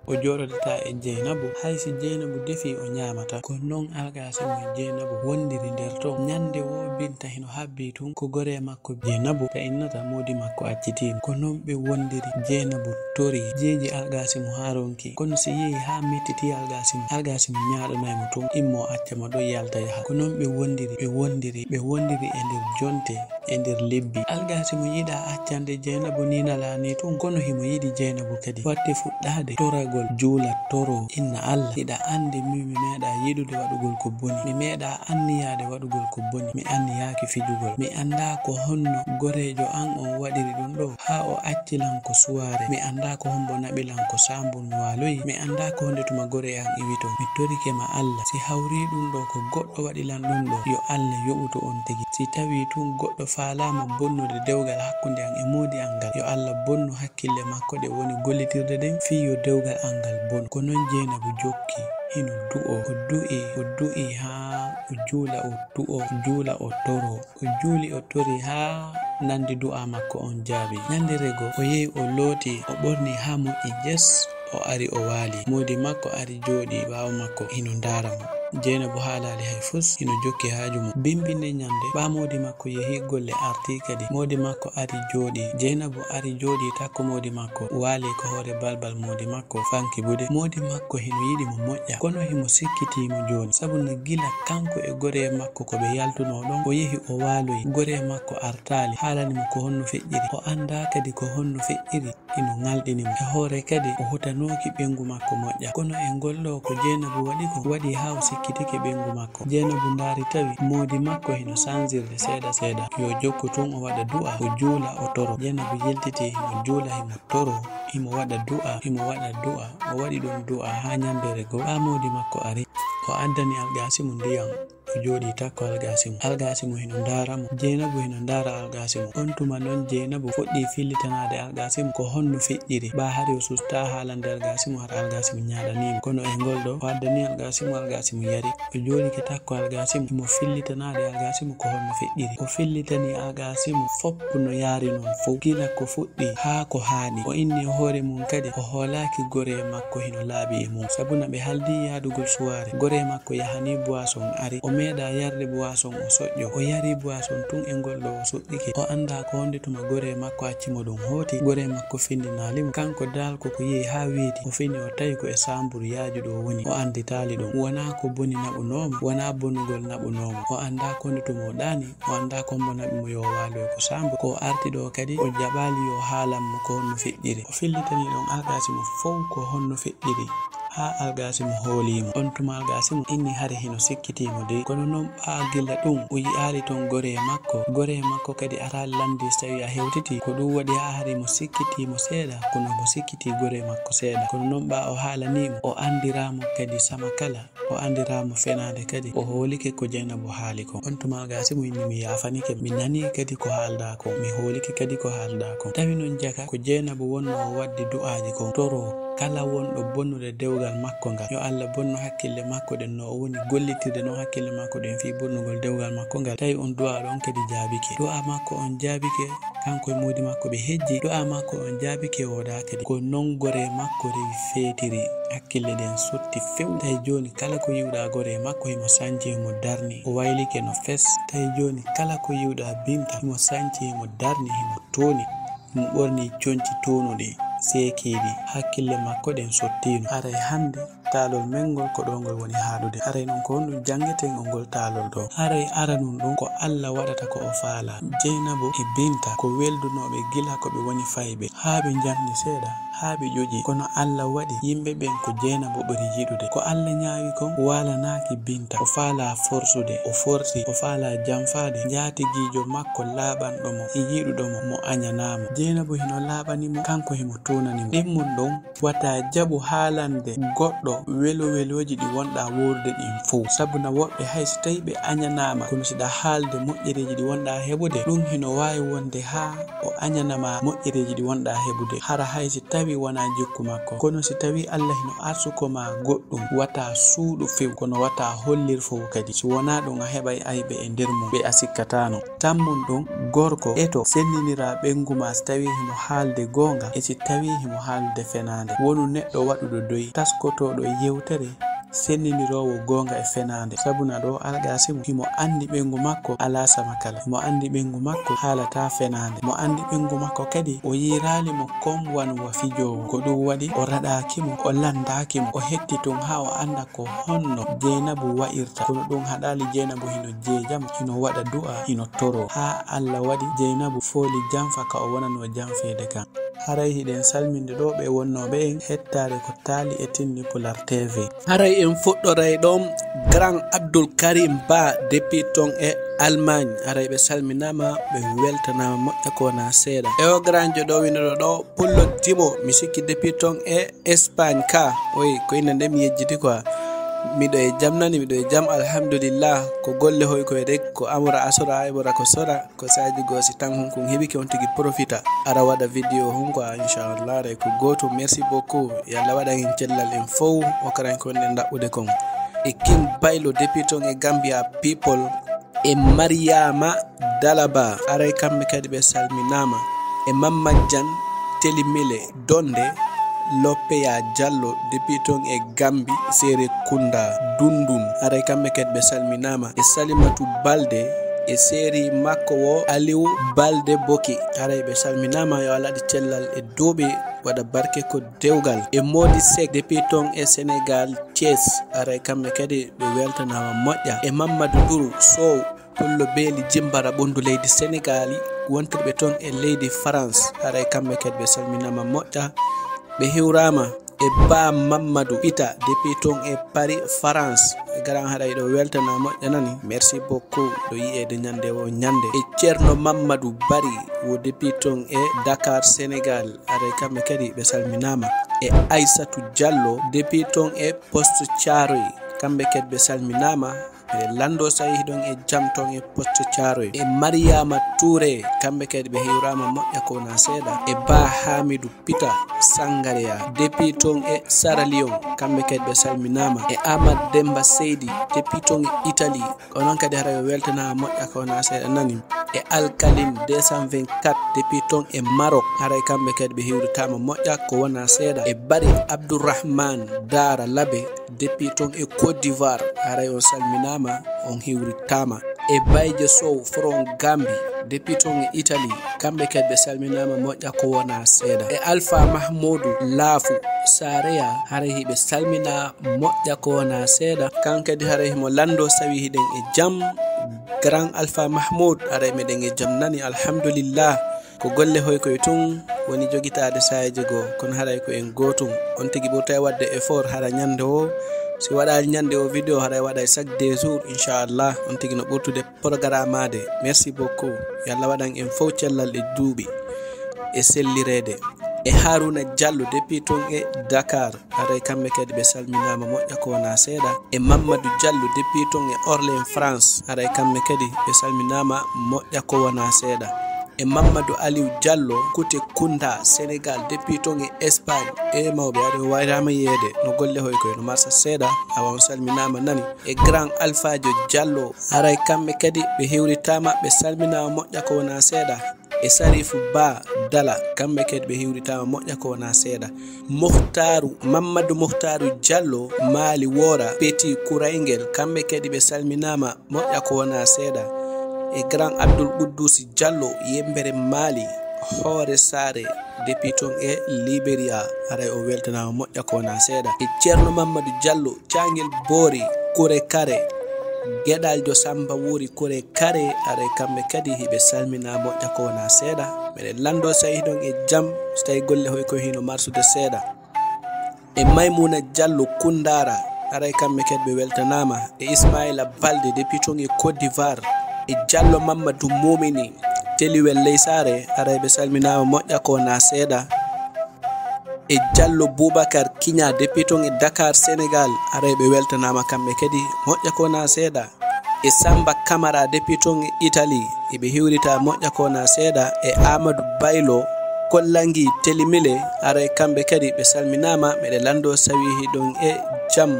o jooɗodataa e Jeynabu, hay si Jeynabu defii o ɲaamataa. Ko non Algaasimu e Jeynabu wondiri nder ton. Ɲannde woo Binta hino habbii tun ko goree makko Jeynabu ka innata moodi makko accitii mo. Ko non ɓe wondiri, Jeynabu torii, jeeji Algaasimu haa ronki. Kono si yehi haa mettitii Algaasimu, Algaasimu ɲaaɗanay mo tun, immoo acca mo ɗon yalta yaha. Ko non ɓe wondiri, ɓe wondiri, ɓe wondiri e nder jonte, e nder lebbi. Algaasimu yiɗaa accande Jeynabu nii nalaa nii tun, kono himo yiɗi Jeynabu kadi. Waɗti fuɗɗaade toragol, juula, toroo, inna Alla, hiɗa anndi min mi meeɗaa yiɗude waɗugol ko boni. Mi meeɗaa anniyaade waɗugol ko boni. Mi anniyaaki fijugol. Mi anndaa ko honno goreejo an on waɗiri ɗun ɗoo, haa o acci lan ko suwaare. Mi anndaa ko hombo naɓi lan ko saambun mi waaloyi. Mi anndaa ko honde tuma goree an iwi ton. Mi torike ma Alla, si hawrii ɗun ɗoo ko goɗɗo waɗi lan ɗun ɗoo, yo Alla yoɓu to on tigi. Si tawii tun goɗɗo faalaama bonnude dewgal hakkunde an e moodi an ngal, yo Alla bonnu hakkille makko ɗe woni gollitirde ɗen, fii yo dewgal an ngal bonu. Ko non Jeynabu jokki, hino du'oo. O du'ii, o du'ii haa o juula, o du'oo, o juula, o toroo. O juuli, o torii haa nandi du'aa makko on jaabii. Ɲanndere goo, o yehi, o lootii, o ɓornii haa moƴƴi jes, o ari, o waali. Moodi makko ari jooɗii ɓaawo makko, hino ndaara mo. Jeynabu haalaali hay fus, hino jokki haaju mum. Bimbi nden ɲande, ɓaa moodi makko yehi golle, artii kadi. Moodi makko ari jooɗii. Jeynabu ari jooɗii takko moodi makko, waali ko hoore balbal moodi makko, fanki buɗe. Moodi makko hino yiɗi mo moƴƴa, kono himo sikkitii mo jooni, sabu no gila kanko e goree makko ko ɓe yaltunoo ɗon, o yehi o waaloyi. Goree makko artaali, haalani mo ko honno feƴƴiri. O anndaa kadi ko honno feƴƴiri. Hino ŋalɗini mo. E hoore kadi, o hutanooki ɓeyngu makko moƴƴa. Kono e ngol ɗoo ko Jeynabu waɗi kon, waɗi haa o sikki sikkitike ɓeyngu makko. Jeynabu ndaari tawi moodi makko hino sanzirde seeɗa seeɗa. Yo jokku tun o waɗa du'a, o juula, o toro. Jeynabu yiltiti himo juula, himo toro, himo waɗa du'a, himo waɗa du'a. O waɗi ɗon du'a haa nyannde goo, haa moodi makko ari. O addani Algaasimu ndiyam. O jooɗii takko Algaasimu. Algaasimu hino ndaara mo. Jeynabu hino ndaara Algaasimu. On tuma non Jeynabu fuɗɗii fillitanaade Algaasimu ko honno feƴƴiri. Ɓaa hari o sustaa haalande Algaasimu, hara Algaasimu ñaaɗanii mo. Kono e ngol ɗoo, o addanii Algaasimu, Algaasimu yari. O jooɗike takko Algaasimu, himo fillitanaade Algaasimu ko honno feƴƴiri. O fillitanii Algaasimu fof no yaari non fof, gila ko fuɗɗii haa ko haaɗi. O inni e hoore mum kadi, o hoolaaki goree makko hino laaɓi e mum. Sabuna ɓe haldii yaadugol suwaare, goree makko yahanii boisson ari. O meeɗaa yarde boisson o soƴƴo. O yarii boisson tun e ngol ɗoo o soƴƴike. O anndaa ko honde tuma goree makko acci mo ɗun hooti. Goree makko findinaali mo. Kanko daal ko ko yehi haa weeti. O fini o tawi ko e saamburu yaajuɗo o woni. O annditaali ɗun. Wonaa ko boni naɓunoo mo, wonaa bonugol naɓunoo mo. O anndaa ko honde tuma o ɗaani. O anndaa ko hombo naɓi mo yo o waaloyo ko saamburu. Ko o arti ɗoo kadi, o jaɓaali yo o haalan mo ko honno feƴƴiri. O fillitanii ɗon Algaasimu fow ko honno feƴƴiri, haa Algaasimu hoolii mo. On tuma Algaasimu inni hari hino sikkitii mo dey. Kono non ɓaa gila ɗun, o yi'aali ton goree makko. Goree makko kadi araali lanndii si tawii a hewtitii. Ko ɗun waɗi haa hari mo sikkitii mo seeɗa, kono mo sikkitii goree makko seeɗa. Kono non ɓaa o haalanii mo, o anndiraa mo kadi sama kala. O anndiraa mo fenaande kadi, o hoolike ko Jeynabu haali kon. On tuma Algaasimu inni, "Mi yaafanike, mi nanii kadi ko haaldaa kon, mi hoolike kadi ko haaldaa kon." Tawi non jaka ko Jeynabu wonnoo o waddi du'aaji kon, toro kala wonɗo bonnude dewgal makko ngal, yo Alla bonnu hakkille makko ɗen, no o woni gollitirde non hakkille makko ɗen fii bonnugol dewgal makko ngal. Tawi on du'aa ɗon kadi jaabike. Du'aa makko on jaabike, kanko e moodi makko ɓe hejji. Du'aa makko on jaabike, o waɗaa kadi. Ko non goree makko rewi feetiri. Hakkille ɗen sotti few. Tawi jooni kala ko yi'uɗaa goree makko himo sanci, himo darni. O waylike no fes. Tawi jooni kala ko yi'uɗaa Binta himo sanci, himo darni, himo tooni. Himo ɓorni conci toonuɗi, seekiiɗi. Hakkille makko ɗen sottiino. Haray hande taalol men ngol ko ɗoo ngol woni haaɗude. Haray non ko honɗun janngeten e ngol taalol ɗoo? Haray aranun ɗun ko Alla waɗata ko o faalaa. Jeynabu e Binta ko weldunooɓe gila ko ɓe woni fayɓe. Haa ɓe njanni seeɗa, haa ɓe ƴoƴi. Kono Alla waɗi yimɓe ɓen ko Jeynabu ɓuri yiɗude. Ko Alla ñaawi kon waalanaaki Binta. O faalaa forsude, o forsi, o faalaa janfaade njaatigiijo makko laaɓanɗo mo e yiɗuɗo mo, mo añanaa mo. Jeynabu hino laaɓani mo, kanko himo tuunani mo. Ɗimmun ɗon, wata jaɓu haalande goɗɗo welo-welooji ɗi wonɗaa woorude ɗin fow. Sabuna woɓɓe hay si tawii ɓe añanaama, kono si ɗa haalde moƴƴereeji ɗi wonɗaa heɓude, ɗun hino waawi wonde haa o añana ma moƴƴereeji ɗi wonɗaa heɓude, hara hay si tawii wonaa jikku makko. Kono si tawii Alla hino arsuko ma goɗɗum, wata suuɗu few, kono wata hollir fow kadi. Si wonaa ɗun, a heɓay ayɓe e nder mum ɓe a sikkataano. Tammun ɗun, gorko eto senninira ɓeyngu ma si tawii himo haalde goonga e si tawii himo haalde fenaande. Wonu neɗɗo waɗuɗo doy, taskotooɗo yewtere, senniniroowo goonga e fenaande. Sabuna ɗoo, Algaasimu himo anndi ɓeyngu makko alaa sama kala. Himo anndi ɓeyngu makko haalataa fenaande. Mo anndi ɓeyngu makko kadi, o yiiraali mo kon wano wa fijoowo. Ko ɗun waɗi o raɗaaki mo, o lanndaaki mo, o hetti tun haa o annda ko honno Jeynabu wa'irta. Kono ɗun haɗaali Jeynabu hino jeeja mo, hino waɗa du'a, hino toroo. Haa Alla waɗi Jeynabu fooli janfa ka o wonanoo janfeede kan. Haray hiɗen salminde ɗoo ɓe wonnooɓe en hettaade ko taali e Tinni Pulaar T V. Haray en fuɗɗoray ɗon Grand Abdul Karim Ba, depuis ton e Allemagne. Haray ɓe salminaama, ɓe weltanaama moƴƴa ko wonaa seeɗa. E o Grand jo ɗoo winndotoo ɗoo, Pullo Dimo, mi sikki depuis ton e Espagne ka. Oy, ko innde nde mi yejjiti quoi. Miɗo e jam nani, miɗo e jam, alhamdulillah. Ko golle hoy koy rek, ko amora asora, ay bora ko sora. Ko saaji goo si tan hunkun heɓike on tigi profita. Ara waɗa video hun quoi, inchallah, aray ko gootum. Merci beaucoup. Yo Alla waɗan en cellal en fow, o karanke on ɗen ɗaɓɓude kon. E King Baylo depuis ton e Gambia people. E Mariama Dalaba, aray kamɓe kadi ɓe salminaama. E Mamman Jan, Telimile, Donde, Loppeya Jallo, depuis ton e Gambi, Serekunda, Dundun, aray kamɓe kadi ɓe salminaama. E Salimatu Balde, e seeri makko wo Aliou Balde Boki, aray ɓe salminaama, yo Alla waɗu cellal e duuɓi, waɗa barke ko dewgal. E Mody Seck, depuis ton e Sénégal, Thiès, aray kamɓe kadi ɓe weltanaama moƴƴa. E Mamadou Duru Sow, Pullo Beeli Jimbara Ɓunndu Leydi Senegaali, wontirɓe toon e leydi France, haray kamɓe kadi ɓe salminaama moƴƴa, ɓe hiwraama. E Ba Mamadou Pita, depuis toon e Paris, France. Grand, haray ɗo weltana moƴƴa nani. Merci beaucoup. Ɗo yi'eede ñande o ñande. E Ceerno Mamadou Bari, wo depuis toon e Dakar, Sénégal. Haray kamɓe kadi ɓe salminaama. E Aissatou Diallo, depuis toon e Poste Thiaroye. Kamɓe kadi ɓe salminaama. E Lando Sayi ɗon e jam toon e Poste Thiaroye. E Mariama Touré, kamɓe kadi ɓe hiwraama moƴƴa ko wonaa seeɗa. E Ba Hamidou Pita Sangareya, depuis toon e Sierra Leone, kamɓe kadi ɓe salminaama. E Amadou Demba Seydi, depuis toon e Italie, onon kadi haray o weltanaama moƴƴa ko wonaa seeɗa nani. E Alkaline deux cent vingt-quatre, depuis toon e Maroc, haray kamɓe kadi ɓe hiwritaama moƴƴa ko wonaa seeɗa. E Bari Abdourahmane Dara Labe, depuis toon e Côte d'Ivoire, haray on salminaama, on hiwritaama. E Bayjo Sow From Gambie, depuis toon e Italie, kamɓe kadi ɓe salminaama moƴƴa ko wonaa seeɗa. E Alpha Mahmoudou Laafu Sareya, haray hiɓe salminaa moƴƴa ko wonaa seeɗa. Kan kadi haray himo Lando Sayi hiɗen e jam. Grand Alpha Mahmoud, haray meɗen e jam nani, alhamdulillah. Ko golle hoy koye tun woni jogitaade saayeeji goo, kono haray ko en gootun. On tigi ɓurtay waɗde effort hara ñande o. Si waɗaali ñande o vidéo, haray waɗay chaque deux jours, inchallah. On tigi no ɓurtude programmaade. Merci beaucoup. Yo Allah waɗan en fow cellal e duuɓi e sellireede. E Haruna Diallo depuis toon e Dakar, haray kamɓe kadi ɓe salminaama moƴƴa ko wonaa seeɗa. E Mamadou Diallo depuis toon e Orléans, France, haray kamɓe kadi ɓe salminaama moƴƴa ko wonaa seeɗa. E Mamadou Aliou Diallo, Kute Kounda, Sénégal, depuis toon e Espagne. E mawɓe, aɗo wayraama yeede, no golle hoy koye no marsa seeɗa, awa on salminaama nani. E Grand Alphadio Diallo, haray kamɓe kadi ɓe hiwritaama, ɓe salminaama moƴƴa ko wonaa seeɗa. E Sarifu Ba Dala, kamɓe kadi ɓe hiwritaama moƴƴa ko wonaa seeɗa. Muhtaaru, Mamadou Muhtaaru Diallo, Maali Woora, Petit Kurayngel, kamɓe kadi ɓe salminaama moƴƴa ko wonaa seeɗa. E Grand Abdoul Quddousi Diallo, Yembere Maali, Hoore Saare, depuis toon e Liberia, haray o weltanaama moƴƴa ko wonaa seeɗa. E Ceerno Mamadou Diallo, Caangel Boori, Kure Kare, Geɗaljo Samba Wuuri, Kure Kare, haray kamɓe kadi hiɓe salminaa moƴƴa ko wonaa seeɗa. Meɗen Lando Sayi ɗon e jam, so tawi golle hoy koye hino marsude seeɗa. E Maymuna Diallo Koundara, haray kamɓe kadi ɓe weltanaama. E Ismaila Balde depuis toon e Côte d'Ivoire. E Diallo Mamadou Moumini, Teliwel Ley Saare, haray ɓe salminaama moƴƴa ko wonaa seeɗa. E Diallo Boubacar Kigna depuis toon e Dakar, Sénégal, haray ɓe weltanaama kamɓe kadi moƴƴa ko wonaa seeɗa. E Samba Camara depuis toon e Italie, eɓe hiwrita moƴƴa ko wonaa seeɗa. E Amadou Baylo, Kollangi Telimile, haray kamɓe kadi ɓe salminaama, meɗe Lando Sawi hiɗon e jam.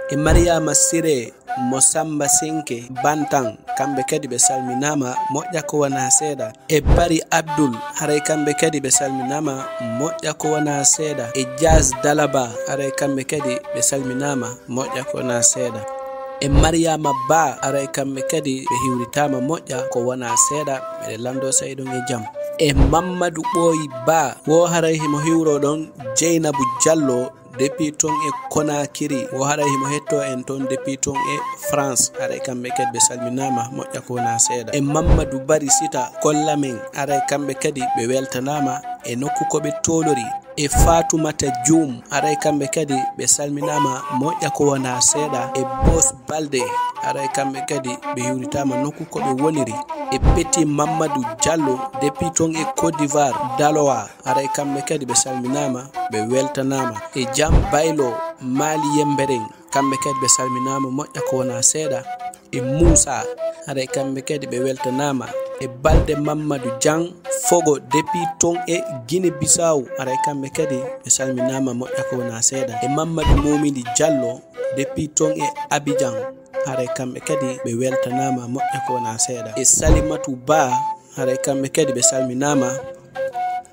E Mariama Siré, mo Samba Sinke Bantan, kamɓe kadi ɓe salminaama moƴƴa ko wonaa seeɗa. E Bari Abdul, haray kamɓe kadi ɓe salminaama moƴƴa ko wonaa seeɗa. E Diaz Dalaba, haray kamɓe kadi ɓe salminaama moƴƴa ko wonaa seeɗa. E Mariama Ba, haray kamɓe kadi ɓe hiwritaama moƴƴa ko wonaa seeɗa. Meɗe Lando Sayi ɗon e jam. E Mammadu Ɓooyi Ba, wo haray himo hiwroo ɗon Jeynabu Jallo, depuis toon e Conakry, wo haray himo hettoo en toon depuis toon e France. Haray kamɓe kadi ɓe salminaama moƴƴa ko wonaa seeɗa. E Mammadu Bari Sita, kolla men, haray kamɓe kadi ɓe weltanaama e nokku ko ɓe toolori. E Faatumata Juum, haray kamɓe kadi ɓe salminaama moƴƴa ko wonaa seeɗa. E Boos Balde, haray kamɓe kadi ɓe hiwritaama nokku ko ɓe woniri. E Petit Mammadu Jallo, depuis toon e Côte d'Ivoire, Daloa, haray kamɓe kadi ɓe salminaama, ɓe weltanaama. E Jam Baylo, Maali Yembereng, kamɓe kadi ɓe salminaama moƴƴa ko wonaa seeɗa. E Muusa, haray kamɓe kadi ɓe weltanaama. E Balde Mammadu Jang Fogo, depuis toon e Guinée Bissau, haray kamɓe kadi ɓe salminaama moƴƴa ko wonaa seeɗa. E Mammadu Momidi Jallo, depuis toon e Abidjan, haray kamɓe kadi ɓe weltanaama moƴƴa ko wonaa seeɗa. E Salimatu Ba, haray kamɓe kadi ɓe salminaama.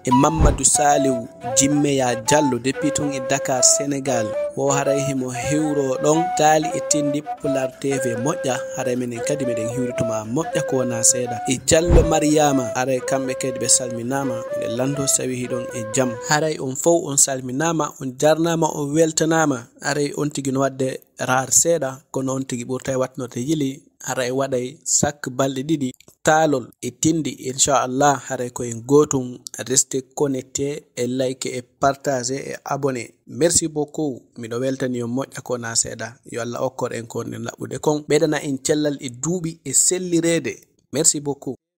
E Mammadu Saliwu Jimmeya Jallo, depuis toon e Dakar, Sénégal, wo haray himo hiwroo ɗon Taali e Tindi Pulaar T V moƴƴa, haray menen kadi meɗen hiwrituma moƴƴa ko wonaa seeɗa. E Jallo Mariama, haray kamɓe kadi ɓe salminaama, meɗen Lando Sawi hiɗon e jam. Haray on fow on salminaama, on jarnaama, on weltanaama. Haray on tigi no waɗde raar seeɗa, kono on tigi ɓurtay waɗnorde yili. haray waɗay sak balɗe ɗiɗi taalol e tindi. Inchallah, haray ko en gootum. Restez connecté e like e partage e abonné. Merci beaucoup. Miɗo weltani on moƴƴa ko na seeɗa. Yo Allah okkor en ko nden laɓɓude kon, ɓeydana en cellal e duuɓi e sellireede. Merci beaucoup.